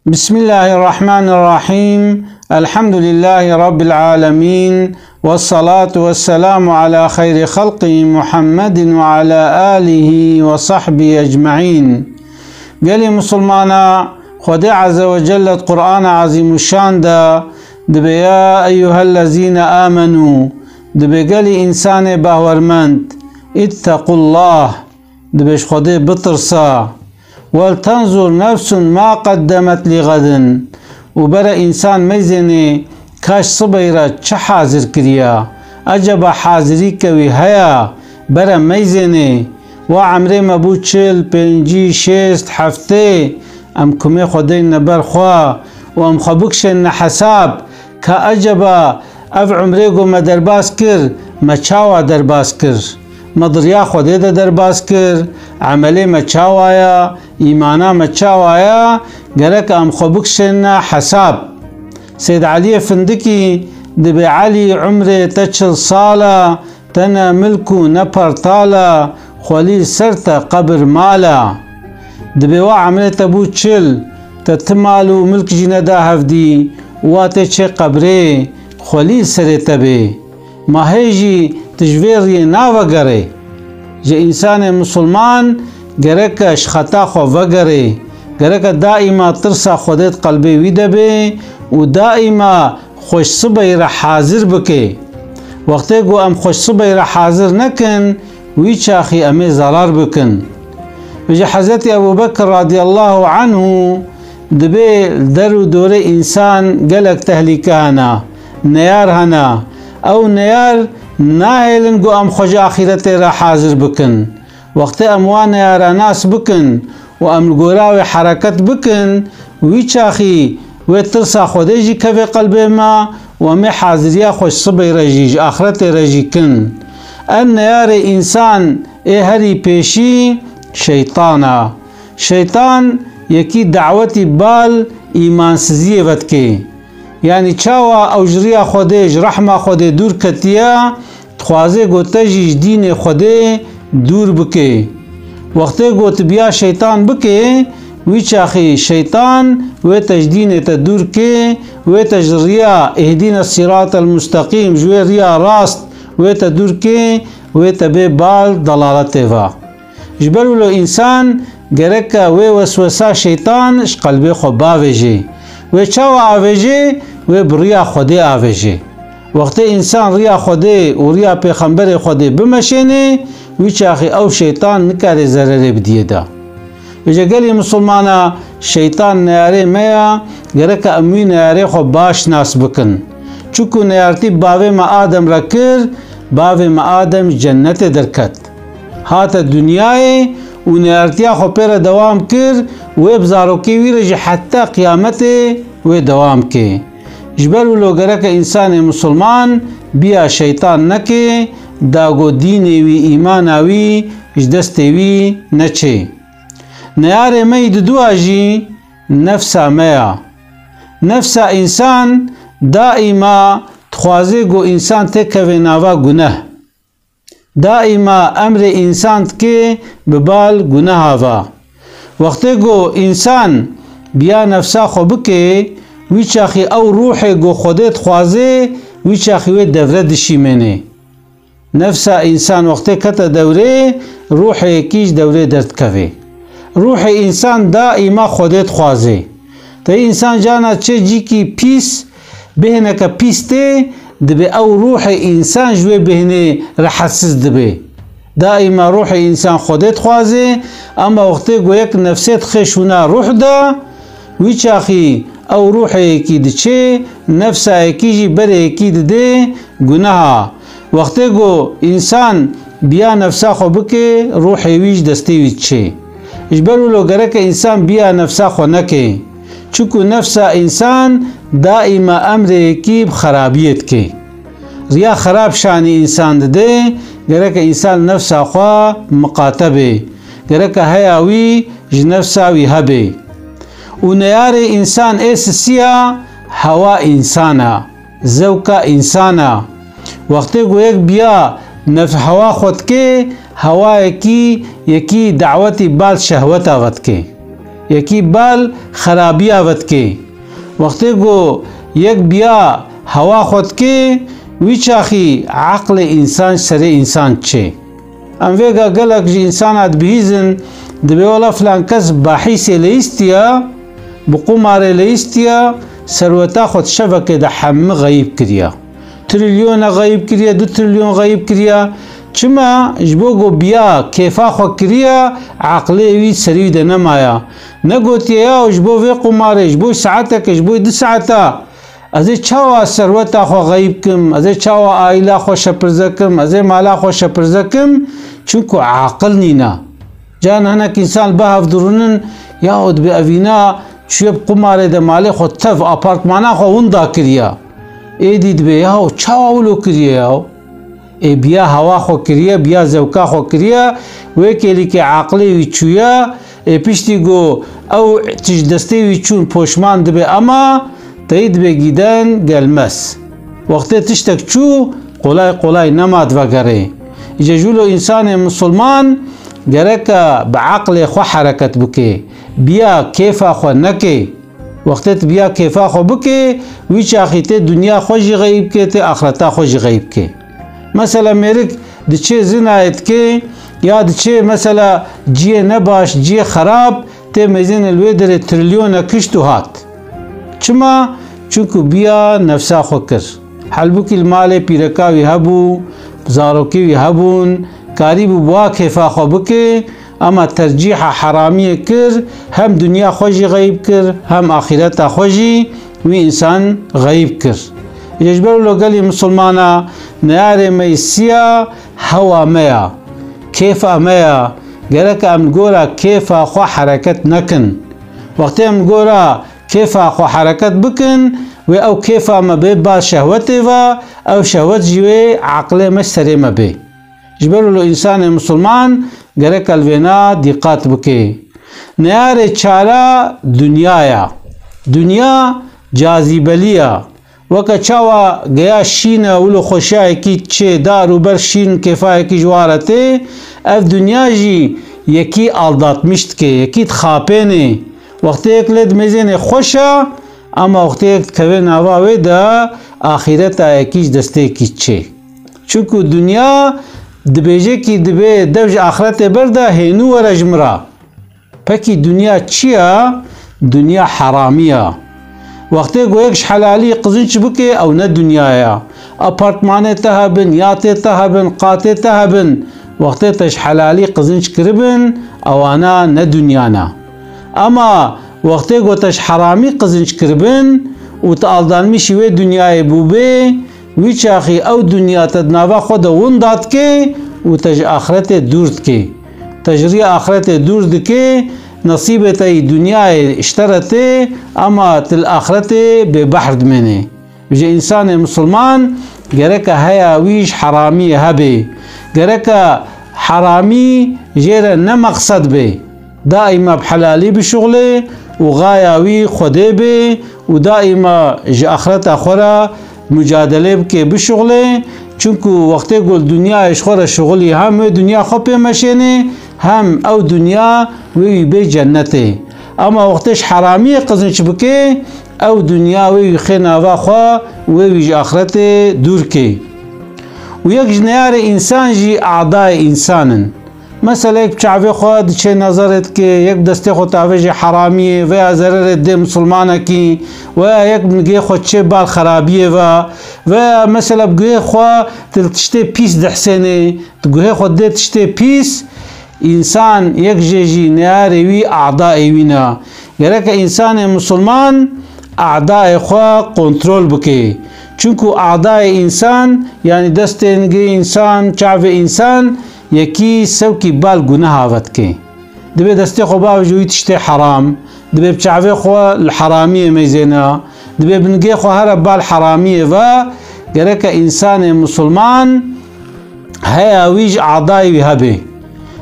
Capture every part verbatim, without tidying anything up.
بسم الله الرحمن الرحيم. الحمد لله رب العالمين. والصلاة والسلام على خير خلقه محمد وعلى آله وصحبه أجمعين. Gelê Musulmana, Xwedê Azze ve Celle di Qur'ana Azîmuşşan de dibe, "Ya eyyuhellezîne amenû", dibe, "Gelî însanê bawermend, ittequllah", dibe, "Ji Xwedê bitirsa." "Wel tenzur nefsun ma qeddemet li xedin." Û bere însan meyzênê ka ji sibey re çi hazir kiriya? Eceba hazirîke wî heya? Bere meyzênê. Wa emrê me bû çil, pêncî, şêst, heftê. Em kumê xwe deyne ber xwe û em xwe bikişêne hesab. Ka eceba ev umrê ku me derbas kir, me çawa derbas kir? Me di riya Xwedê de derbas kir, emelê me çawa ya, îmana me çawa ya, gerek em xwe bikişêne hesab. Sêd Eliyê Findikî dibe, "Elî, umrê te çil sal e, te ne milk û ne pertal e, xwelî li ser te qebir mal e." Dibe wa emrê te bû çil, te ti mal û milk jî neda hevdî, wa tê çê qebrê, xwelî li serê te bê. Ma hê jî tu ji vê riyê navegerê. Ji însanê misilman gereke ji xeta xwe vegerê, gereke daîma tirsa Xwedê di qelbê wî de bê û daîma xwe ji sibeyê re hazir bike. Wextê ku em xwe ji sibeyê re hazir nekin, wî çaxî em ê zerar bikin. Ji Hezretî Ebû Bekir radiyallahu anhu dibe, li der û dorê însan gelek tehlîke hene, neyar hene. Ew neyar nahêlin ku em xwe ji axîretê re hazir bikin. Wextê em wan neyara nas bikin û em li gora wê hereket bikin, wî çaxî wê tirsa Xwedê jî kevê qelbê me û em ê haziriya xwe ji sibê re jî, ji axretê re jî kin. Ev neyarê însan ê herî pêşî şeytan e. Şeytan yekî dawetî bal îmansiziyê vedike. Yanî çawa ew ji riya Xwedê, ji rehma Xwedê dûr ketiye, dixwaze ku te jî ji dînê Xwedê dûr bike. Wextê ku tu biya şeytan bike, wî çaxî şeytan wê te ji dînê te dûr ke, wê te ji riya ihdîne sîratel musteqîm, ji wê riya rast wê te dûr ke, wê te bê bal dalaletê ve. Ji ber wilo însan gereke wê weswesa şeytan ji qelbê xwe bavêje. Wê çawa avêje? Wê bi riya Xwedê avêje. Wextê însan riya Xwedê û riya pêxemberê Xwedê bimeşêne, wî çaxî ew şeytan nikare zererê bidiyê de. Vêce gelî misilmana, şeytan neyarê me ya, gereke em wî neyarê xwe baş nas bikin. Çiku neyartî bavê me Adem re kir, bavê me Adem ji cennetê derket. Hate dinyayê û neyartiya xwe pê re dewam kir, wê bi zarokê wî re jî heta qiyametê wê dewam ke. Ji ber wilo gereke însanê misilman biya şeytan neke, da ku dînê wî, îmana wî ji destê wî neçe. Neyarê me yî didua jî nefsa me ya. Nefsa însan daîma dixwaze ku însan têkeve nava guneh. Daîma emrê însan dike bi bal guneha ve. Wextê ku însan biya nefsa xwe bike, wî çaxî ew ruhê ku Xwedê dixwaze, wî çaxî wê devre dişîmêne. Nefsa însan wextê kete dewrê, ruhê yekî ji dewrê derdikeve. Ruhê însan daîma Xwedê dixwaze. Te însan cana çi cîkî pîs, bêhneke pîs tê, dibe ew ruhê însan ji wê bêhnê rehetsiz dibe. Daîma ruhê însan Xwedê dixwaze, ema wextê ku yek nefsê dixe şûna ruh de, wî çaxî ew ruhê yekî diçe, nefsa yekî jî berê yekî didê guneha. Wextê ku însan biya nefsa xwe bike, ruhê wî ji destê wî diçe. Ji ber wilo gereke însan biya nefsa xwe neke. Çiku nefsa însan daîma emrê yekî bi xerabiyê dike. Riya xerab şanî însan dide, gereke însan nefsa xwe miqate be. Gereke heya wî ji nefsa wî hebe. Û neyarê însan ê sisiya hewa însan e, zewka însan e. Wextê ku yek biya nef hewa xwe dike, hewayekî yekî dawetî bal şehweta ve dike. Yekî bal xerabiya ve dike. Wextê ku yek biya hewa xwe dike, wî çaxî eqlê însan ji serê însan diçe. Em vêga gelek ji însana dibihîzin, dibê wela filan kes bahîsê leyîstiya, bi qumarê leyîstiya, serweta xwe di şevekê de hemî xeyîb kiriya. Trilyona xeyîb kiriye, du trilyon xeyîb kiriye. Çima? Ji bo ku biya kêfa xwe kiriye, eqlê wî serî wî de nemaya. Negotiye, ya ji bo vê qumarê, ji bo saeteke, ji bo du saeta, ez ê çawa serweta xwe xeyîb kim, ez ê çawa aîla xwe şepirze kim, ez ê mala xwe şepirze kim, çunku aqil nîne. Caran hinek însan li ba hev dirûnin, ya û dibê evîna çûye bi qumarê de malê xwe tev, apartmana xwe winda kiriye. Êdî dibê, ya û çawa wilo kiriye ya? Ê biya hewa xwe kiriye, biya zewka xwe kiriye, wê kêlîkê eqlê wî çûye, ê piştî ku ew tişt destê wî çûn poşman dibê ema, teyî dibê gîden gelmez. Wextê tiştek çû, qolay qolay nema divegerê. Îca ji wilo însanê misilman gereke bi eqlê xwe hereket bike, biya kêfa xwe neke. Wextê tu biya kêfa xwe bike, wî çaxî tê dinya xwe jî xeyîb ke, tê axreta xwe jî xeyîb ke. Mesela mêrik diçe zinayê dike, ya diçe mesela ciyê nebaş, ciyê xerab, tê mêzênê li wê derê trilyonek kişt û hat. Çima? Çunku biya nefsa xwe kir. Halbûkî li malê pîreka wî hebû, zarokê wî hebûn, karîbû bi wa kêfa xwe bike, ema tercîha heramiyê kir, hem dinya xwe jî xeyîb kir, hem axîreta xwe jî wî însan xeyîb kir. Ji ber wilo gelî misilmana, neyarê me yî siya hewa me ya, kêfa me ya, gerek em li gora kêfa xwe hereket nekin. Wextê em li gora kêfa xwe hereket bikin, wê ew kêfa me bê ba şehwetê ve, ew şehwet jî wê eqlê me serê me bê. Ji ber wilo însanê misilman gerek li vêna dîqat bike. Neyarê çara dinya ya. Dinya cazîbelî ya. Weke çawa geya şîn e, wilo xweşiyayekî çê, dar û ber şîn, kêfayekî ji wa re tê, ev dinya jî yekî aldatmiş dike, yekî dixapênê. Wextê yek lê dimêzênê xweş e, ema wextê yek dikeve nava wê de, axîreta yekî ji destê yekî çê. Çunku dinya dibêje kî dibê dev ji axretê ber de hênû were ji min re. Pekî dinya çi ya? Dinya heramî ya. Wextê ku yek ji helalî qizinç bike, ew ne dinya ya. Apartmanê te hebin, yatê te hebin, qatê te hebin. Wextê te ji helalî qizinç kiribin, ewana ne dinya ne. Ema wextê ku te ji heramî qizinç kiribin û tu aldanmişî wê dinyayê bûbê, wî çaxî ew dinya te di nava xwe de winda dike û te ji axretê dûr dike. Te ji riya axretê dûr dike, nesîbê te yî dinyayê ji te re tê, ema tu li axretê bêbehr dimênê. Ji însanê misilman gereke heya wî ji heramiyê hebe. Gereke heramî jê re ne meqsed be. Daîma bi helalî bişuxulê û xaya wî Xwedê bê û daîma ji axreta xwe re mucadelê bike, bişuxulê. Çunku wextê ku li dinyayê ji xwe re şuxulî hem wê dinya xwe pê meşênê, hem ew dinya wê wî bê cennetê. Ema wextê ji heramiyê qizinç bike, ew dinya wê wî xê nava xwe, wê wî ji axretê dûr ke. Û yek ji neyarê însan jî adayê însan in. Mesela yek bi çavê xwe diçe nezerê dike, yek bi destê xwe tavêje heramiyê veya zererê dê misilmanekî, veya yek bi nigê xwe diçe bal xerabiyê ve, veya mesela bi guhê xwe tu li tiştê pîs dihsênê, tu guhê xwe dê tiştê pîs, însan yek jê jî neyarê wî adayê wî ne. Gereke însanê misilman adayê xwe kontrol bike. Çunku adayê însan, yanî destê nigê însan, çavê însan, yekî sewkî bal guneha ve dike. Dibê destê xwe bavêje wî tiştê heram, dibê bi çavê xwe li heramiyê mêzêne, dibê bi nigê xwe here bal heramiyê ve, gereke însanê misilman heya wî ji adayê wî hebe.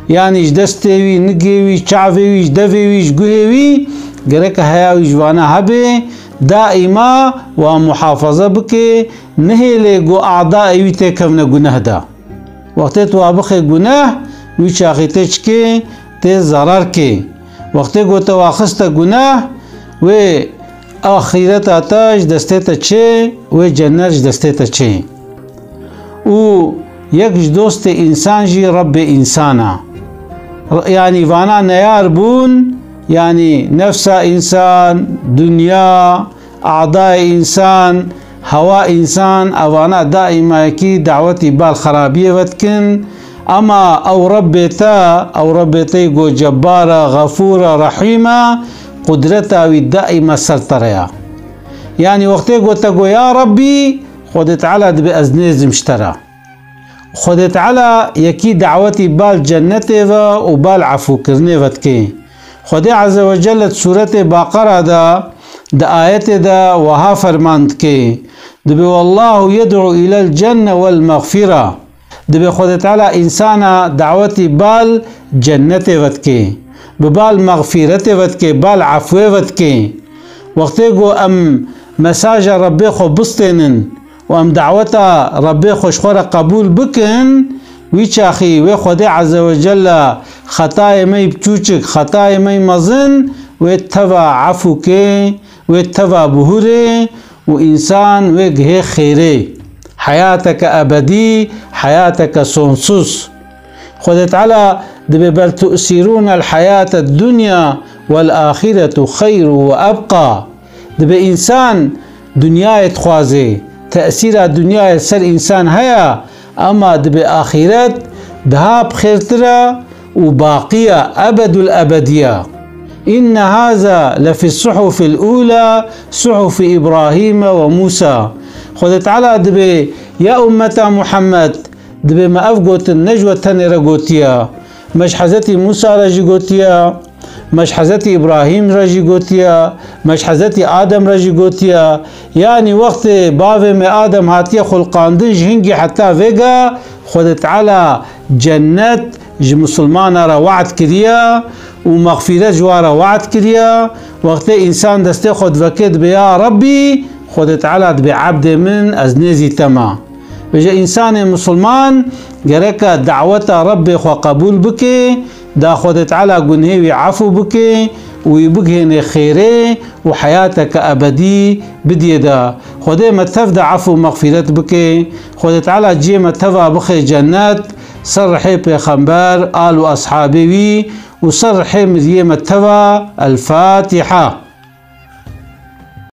Yanî ji destê wî, nigê wî, çavê wî, ji devê wî, ji guhê wî, gereke heya wî ji vana hebe, daîma wa muhafaza bike, nehêle ku adayê wî têkevne guneh de. Wextê tu wa bixê guneh, wî çaxî tê çi kê? Tê zerar kê. Wextê ku te wa xiste guneh, wê axîreta te ji destê te çê, wê cennet ji destê te çê. Û yek ji dostê însan jî Rebbê însan e. Yanî vana neyar bûn, yanî nefsa însan, dinya, adayê însan, hewa însan, evana daîma yekî dawetî bal xerabiyê ve dikin. Ema ew Rebbê te, ew Rebbê te yê ku Cebbar e, Xefûr e, Rehîm e, qudreta wî daîma ser te re ye. Yanî wextê ku te got, "Ya Rebbî", Xwedê Teala dibê, "Ez nêzim ji te re." Xwedê Teala yekî dawetî bal cennetê ve û bal efûkirinê ve dike. Xwedê Azze ve Celle di sûretê Baqera de, di ayetê de wiha ferman dike. Dibê, "Wallahu yed'u ilel cenne wel mexfira." Dibê Xwedê Teala însana dawetî bal cennetê ve dike. Bi bal mexfîretê ve dike, bal efwê ve dike. Wextê ku em mesaja Rebbê xwe bistênin, û em daweta Rebbê xwe ji xwe re qebûl bikin, wî çaxî wê Xwedê Azze ve Celle xetayê me yî biçûçik, xetayê me yî mezin, wê teva efû kê, wê teva bihûrê û însan wê gihê xêrê. Heyateke ebedî, heyateke sonsuz. Xwedê Teala dibê, "Bel tu'sirûnel hayated dunya wel ahiretu xeyru ve ebqa." Dibê însan dinyayê dixwaze, tesîra dinyayê ser însan heye, ema dibê axîret daha bi xêrtir e û baqî ye, ebedul ebedî ye. Înne haza lefis suhufil ûla, suhufi Îbrahîme ve Mûsa. Xwedê Teala dibê, ya ummeta Muhammed, dibê me ev gotin ne ji we tenê re gotiye. Me ji Hezretî Mûsa re jî gotiye, me ji Hezretî Îbrahîm re jî gotiye, me ji Hezretî Adem re jî gotiye. Yanî wextê bavê me Adem hatiye xulqandin ji hingî heta vêga, Xwedê Teala cennet ji misilmana re we'd kiriye û mexfîret ji wa re we'd kiriye. Wextê însan destê xwe diveke dibê, ya Rebbî, Xwedê Teala dibê, ebdê min, ez nêzî te me. Vêje însanê misilman gereke daweta Rebbê xwe qebûl bike, da Xwedê Teala gunhê wî efû bike û wî bigihêne xêrê û heyateke ebedî bidiyê de. Xwedê me tev de efû û mexfîret bike. Xwedê Teala ciyê me teva bixe cennet, ser rihê pêxember, al û eshabê wî û ser rihê miriyê me teva. El Fatiha.